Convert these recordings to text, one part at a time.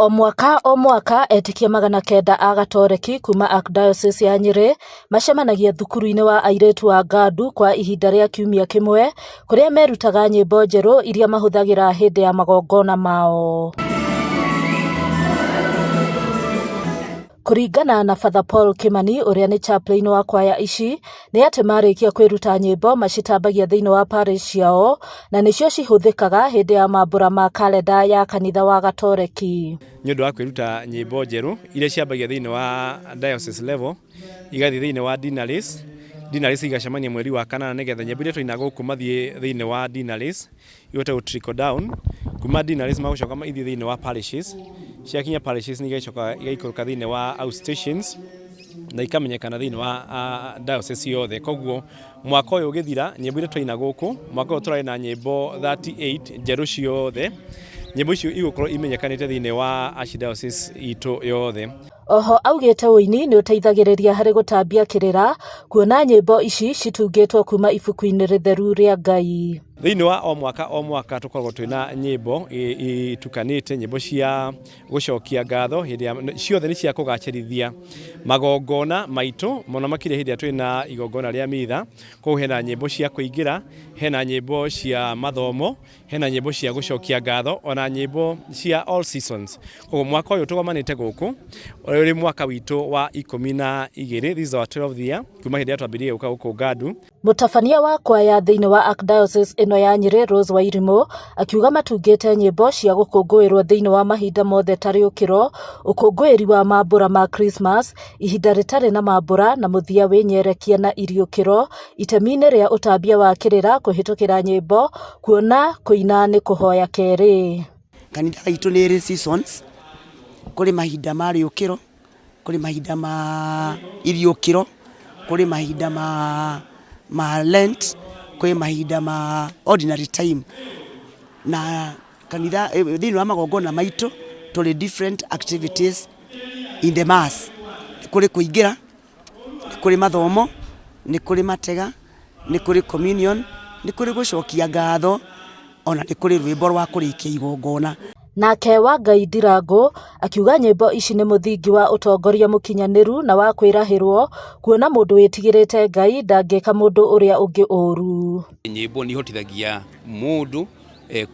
O mwaka o mwaka etĩkia 900 a gatoreki kuma Archdiocese ya Nyĩrĩ macemanagia thukuru-inĩ wa airĩtu wa Ngandu kwa ihinda rĩa kiumia kĩmwe kũrĩa merutaga nyĩmbo njerũ iria mahũthagĩra hĩndĩ ya magongona mao. Kũringana na Father Paul Kimani ũrĩa nĩ chaplain wa kwaya ici, nĩ atĩ marĩkia kwĩruta nyĩmbo macitambagia thĩinĩ wa parish ciao na nĩcio cihũthĩkaga hĩndĩ ya mambũra ma kalenda ya kanitha wa gatoreki. Nĩ ũndũ wa kwĩruta nyĩmbo njerũ iria ciambagia thĩinĩ wa diocese level igathiĩ thĩinĩ wa deaneries, deaneries igacemania mweri wa kanana nĩgetha nyĩmbo iria twaina gũkũ mathiĩ thĩinĩ wa deaneries ihote gũ trickle down kuma deaneries magũcoka ithiĩ thĩinĩ wa parishes, ciakinya parishes nĩ igacoka igaikũrũka thĩinĩ wa outstations na ikamenyekana thĩinĩ wa diocese yothe. Koguo mwaka ũyũ ũgĩthira nyĩmbo iria twaina gũkũ mwaka ũyũ tũrarĩ na nyĩmbo 38 njerũ ciothe, nyĩmbo icio igũkorwo imenyekanĩte thĩinĩ wa archdiocese itũ yothe. Oho augĩte ũini nĩ ũteithagĩrĩria harĩ gũtambia kĩrĩra kuona nyĩmbo ici citungĩtwo kuma ibuku-inĩ rĩtheru rĩa Ngai. Thĩinĩ wa o mwaka o mwaka tũkoragwo twĩna nyĩmbo itukanĩte, nyĩmbo cia gũcokia ngatho hĩndĩ ya ciothe nĩ cia kũgacĩrithia magongona maitũ mũno makĩria hĩndĩ ĩrĩa twĩna igongona rĩa mitha. Koguo hena nyĩmbo cia kũingĩra, hena nyĩmbo cia mathomo, hena nyĩmbo cia gũcokia ngatho ona nyĩmbo cia all seasons. Koguo mwaka ũyũ tũgomanĩte gũkũ ũrĩ mwaka witũ wa 12, this is our 12th year kuma hĩndĩ ĩrĩa twambĩrĩirie gũka gũkũ Ngandu. Mũtabania wa kwaya thĩinĩ wa Archdiocese ĩno ya Nyĩrĩ Rose Wairimũ akiuga matungĩte nyĩmbo cia gũkũngũĩrwo thĩinĩ wa mahinda mothe ta rĩũkĩro, ũkũngũĩri wa mambũra ma Christmas, ihinda rĩtarĩ na mambũra na mũthia wĩnyerekia na iriũkĩro, itemi-inĩ rĩa ũtambia wa kĩrĩra kũhĩtũkĩra nyĩmbo kuona kũina nĩ kũhoya kerĩ. Kanitha itũ nĩ ĩrĩ seasons, kũrĩ mahinda ma rĩũkĩro, kũrĩ mahinda ma iriũkĩro, kũrĩ mahinda ma Lent, kwĩ mahinda ma ordinary time. Na kanitha thĩinĩ wa magongona maitũ tũrĩ different activities in the mass. Nĩ kũrĩ kũingĩra, nĩ kũrĩ mathomo, nĩ kũrĩ matega, nĩ kũrĩ communion, nĩ kũrĩ gũcokia ngatho, ona nĩ kũrĩ rwĩmbo rwa kũrĩkia igongona. Nake Wangai Ndirango akiuga nyĩmbo ici nĩ mũthingi wa ũtongoria mũkinyanĩru na wa kwĩrahĩrwo kuona mũndũ wĩtigĩrĩte Ngai ndangĩka mũndũ ũrĩa ũngĩ ũru. Nyĩmbo nĩ ihotithagia mũndũ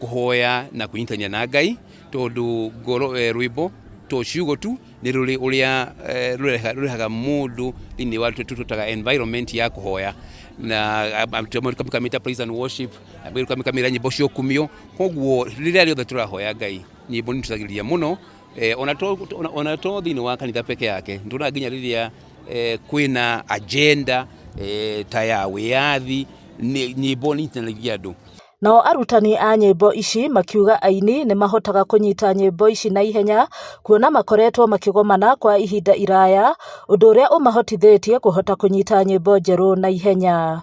kũhoya na kwĩnyitania na Ngai tondũ ngoro rwĩmbo to ciugo tu nĩ rũrĩ ũrĩa rũrehaga mũndũ thĩinĩ wa tũtaga environment ya kũhoya na kamĩta praise and worship, kamĩra nyĩmbo cia ũkumio. Koguo rĩrĩa rĩothe tũrahoya Ngai nyĩmbo nĩ itũteithagĩrĩria mũno, ona to thĩinĩ wa kanitha peke yake nĩtuonaga nginya rĩrĩa kwĩna agenda ta ya wĩyathi, nyĩmbo nĩ inyitithanagia andũ. Nao arutani a nyĩmbo ici makiuga aini nĩ mahotaga kũnyita nyĩmbo ici na ihenya kuona makoretwo makĩgomana kwa ihinda iraya, ũndũ ũrĩa ũmahotithĩtie kũhota kũnyita nyĩmbo njerũ na ihenya.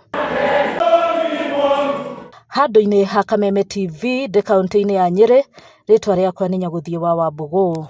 Handũ-inĩ ha Kameme TV ndĩ kaũntĩ-inĩ ya Nyĩrĩ, rĩtwa rĩakwa nĩ Nyagũthiĩ wa Wambũgũ.